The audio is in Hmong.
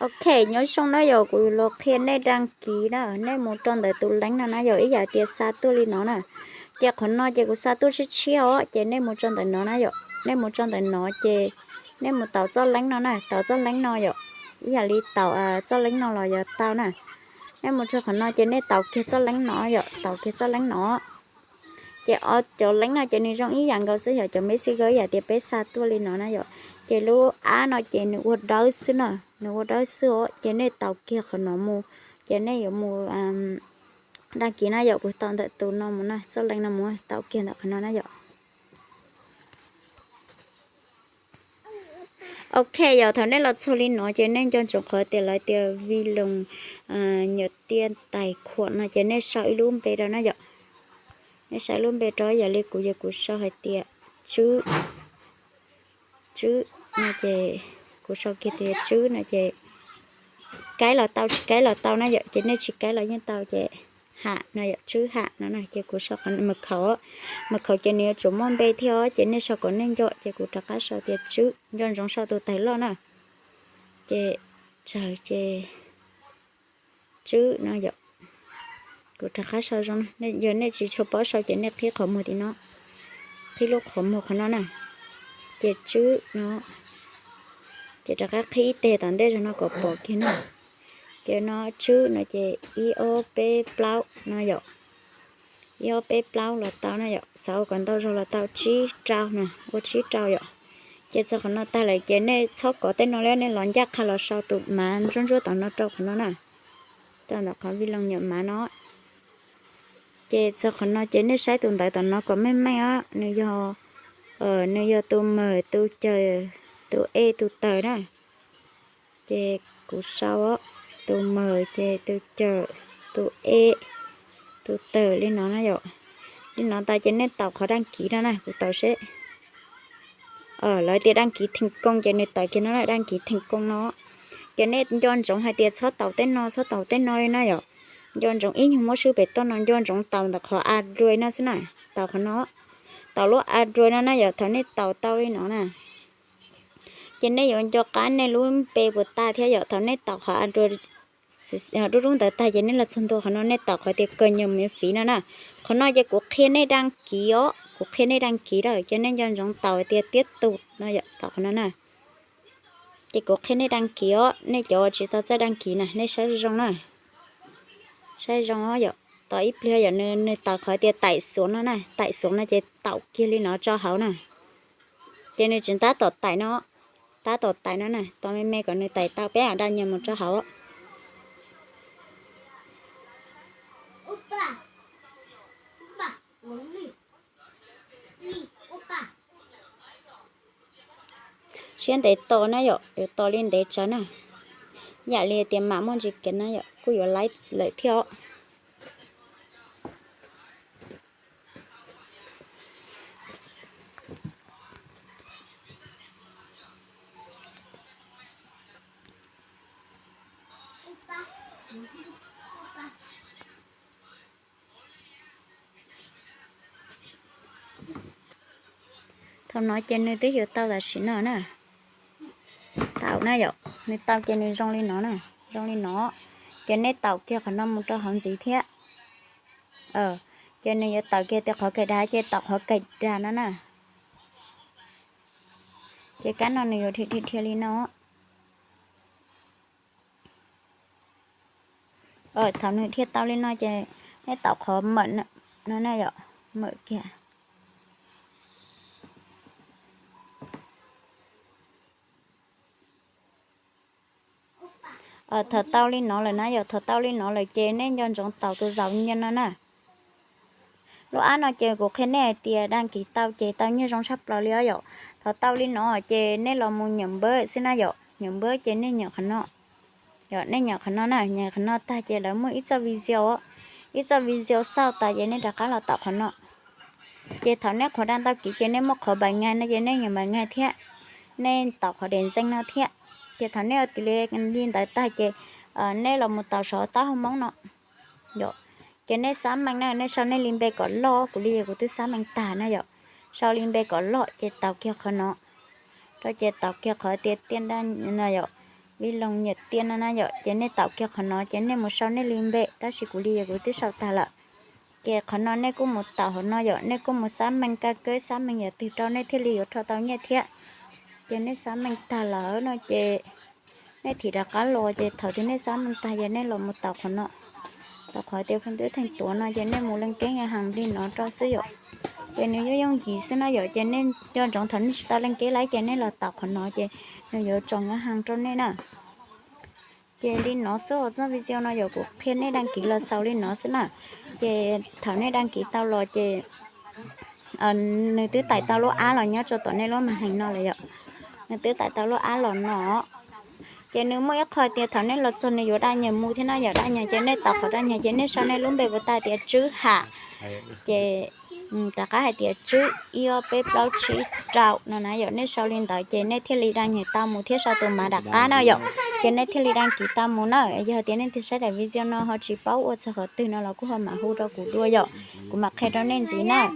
Ok, nyob zoo na yom, kuv los qhia nej daj kis na, nej mus rau ntawm tus leeb no na yom, ib yam tias xa tuaj li no na. Ces qhov no ces kuv xa tuaj tshiab tshiab os, ces nej mus rau ntawm no na yom, nej mus rau ntawm no ces nej mus taus txoj leeb no na, taus txoj leeb no yom, ib yam li taus txoj leeb no los yog tau na. Nej mus rau qhov no ces nej taus kiag txoj leeb no yom, taus kiag txoj leeb no. Ces ob cov leeb no ces nws zoo ib yam nkaus xwb yom, cov Messenger ib yam tias peb xa tuaj li no na yom. Ces lub app no ces nws ua dawb xwb na, nws ua dawb xwb os, ces nej taus kiag qhov no mus, ces nej yuav mus daj kis na yom, kuv taus ntawm tus no mus na, txoj leeb no mus taus kiag ntawm qhov no na yom. Ok, yog thaum nej los txog li no ces nej nco ntsoov qhov tias lawv tias vi loos nyuam tiaj tais khuam no ces nej sau ib lub npe rau na yom. Nej sau ib lub npe rau, yog li kuv ces kuv sau hais tias Tswb, Tswb no ces kuv sau kiag tias Tswb no ces kaib los tau, tsis kaib los tau na yom, ces nej tsis kaib los yeej tau ces Ham no yom, Tswb Ham no na, ces kuv sau qhov mật khẩu, mật khẩu ces nws yuav tsum muaj npe thiab os, ces nej sau kom nej nco, ces kuv rov qab sau tias Tswb, nco ntsoov sau tus tawg loj na. Ces tsawg ces Tswb no yom. Kuv rov qab sau zoo, yog nej tsis tshua paub sau ces nej qhib qhov muag tim no, qhib lub qhov muag qhov no na, ces Tswb no, ces rov qab qhib ib teg tom ntej zog no kom pom kiag na. Ces no Tswb no ces ib ob peb plaub no yom, ib ob peb plaub los tau na yom, xav ua kom ntau zog los tau, tsib rau na, ua tsib rau yom. Ces txog qhov no tag lawm ces nej txhob kov tej no li, nej los ncaj qha los sau tus mav ntsuab ntsuab tom no rau qhov no na, rau ntawm qhov vi loos nyuam mav no. Ces txog qhov no ces nej saib tus ntawv tom no kom meej meej os, nws yog, nws yog tus mawm, tus cawm, tus e, tus tawm na. Ces kuv sau tus mawm ces tus cawm, tus e, tus tawm li no na yom. Li no tas ces nej taus qhov daj kis no na, kuv taus seb. Lawv tias daj kis theej koo ces nws tawm kiag no na, daj kis theej koo no. Ces nej nco ntsoov hais tias txhob taus tej no, txhob taus tej no li na yom. Nco ntsoov ib nyuag muab swb pem toj no, nco ntsoov taus ntawm qhov Android no xwb na, taus qhov no. Taus lub Android no na yom, thaum nej taus tau li no na ces nej yuav nco qab nej lub npe puas tag thiab yom. Thaum nej taus qhov Android dub dub ntawd tag ces nej los txog ntua qhov no nej taus qhov tias cập nhật miễn phí no na. Qhov no ces kuv qhia nej daj kis os, kuv qhia nej daj kis lawm ces nej nco ntsoov taus tias tiếp tục no yom, taus qhov no na. Ces kuv qhia nej daj kis os, nej cov tsis tau txawj daj kis na nej saib zoo na. Saib zoo os yom, tos ib pliag yom, nws taus qhov tias tải xuống no na, tải xuống no ces taus kiag li no tso hauv na. Ces nws tseem tab tom tải no, tab tom tải no na, tos me me kom nws tải tau peb mam đăng nhập mus rau hauv. Siab ntev tos na yom, yuav tos li ntev tsawv na. Yam li tias mam muaj ntsis kev na yom, kuj yuav laib lawm thiab os. Thaum no ces nws twb yuav tau tam sim no na. Tau na yom, nws tau ces nws zoo li no na, zoo li no. Ces nej taus kiag qhov no mus rau hauv ntxiv thiab. Ces nws yuav tawm kiag tias qhov cài đặt ces taus qhov cài đặt no na. Ces kab no nws yuav dhia dhia dhia li no. Thaum nws dhia tau li no ces nej taus qhov mở no na yom, mở kiag. Thaum tau li no lawm na yom, thaum tau li no lawm ces nej nco ntsoov taus tus giấy nhận no na. Lub app no ces kuv qhia nej hais tias đăng ký tau ces tau nyiaj zoo tshaj plaws li os yom. Thaum tau li no ces nej los mus nhận bớt xwb na yom, nhận bớt ces nej nhận qhov no. Yom, nej nhận qhov no na, nhận qhov no tag ces lawv muaj ib txoj video, ib txoj video xauj tas ces nej rov qab los taus qhov no. Ces thaum nej qhuav đăng ký ces nej muaj qhov bài ngay no ces nej nhận bài ngay thiab, nej taus qhov điểm danh no thiab. Ces thaum nej ua tiav li ntawd tag ces nej los mus taus saum taub hau Hmoob no. Yom, ces nej xab meej na, nej sau nej li npe kom loj, kuv li kuv twb xab meej tag na yom. Sau li npe kom loj ces taus kiag qhov no. Rau ces taus kiag qhov tias tiaj daj no yom. Vis Loos Nyiam Tiaj no na yom. Ces nej taus kiag qhov no ces nej mus sau nej li npe, tab sis kuv li yog kuv twb sau tag lawm. Ces qhov no nej kuj mus taus qhov no yom, nej kuj mus xác minh căn cước, xác minh yam twg rau nej thiaj li yuav rho tau nyiaj thiab. Ces nej xác minh tag lawm no ces nej thim rov qab los, ces thaum twg nej xác minh tag ces nej los mus taus qhov no, taus qhov tias phương thức thanh toán no ces nej mus lên kế ngân hàng li no rau xwb yom. Ces nws yooj yooj yim xwb no yom, ces nej nco ntsoov thaum nej tsis tau lên kế lawm ces nej los taus qhov no ces nws yuav tso ngân hàng rau nej na. Ces li no xwb os, txoj video no yog kuv qhia nej đăng ký los xaus li no xwb na. Ces thaum nej đăng ký tau los ces nws twb tải tau lub app los nyob rau tom nej lub màn hình no lawm yom. Nws twb tải tau lub app los no. Ces nws muaj ib qho tias thaum nej los txog nws yuav đăng nhập mus thiab no yom, đăng nhập ces nej taus qhov đăng nhập ces nej sau nej lub npe puas tau tias Tswb Ham, ces rov qab hais tias Tswb ib ob peb plaub tsib rau no na yom, nej sau li ntawd ces nej thiaj li đăng nhập tau mus thiab sau tus mã rov qab na yom, ces nej thiaj li đăng ký tau mus na. Yog tias nej twg saib daim video no ho tsis paub ua txog qhov twg no los kuj ho mam hu rau kuv dua yom, kuv mam qhia rau nej ntxiv na.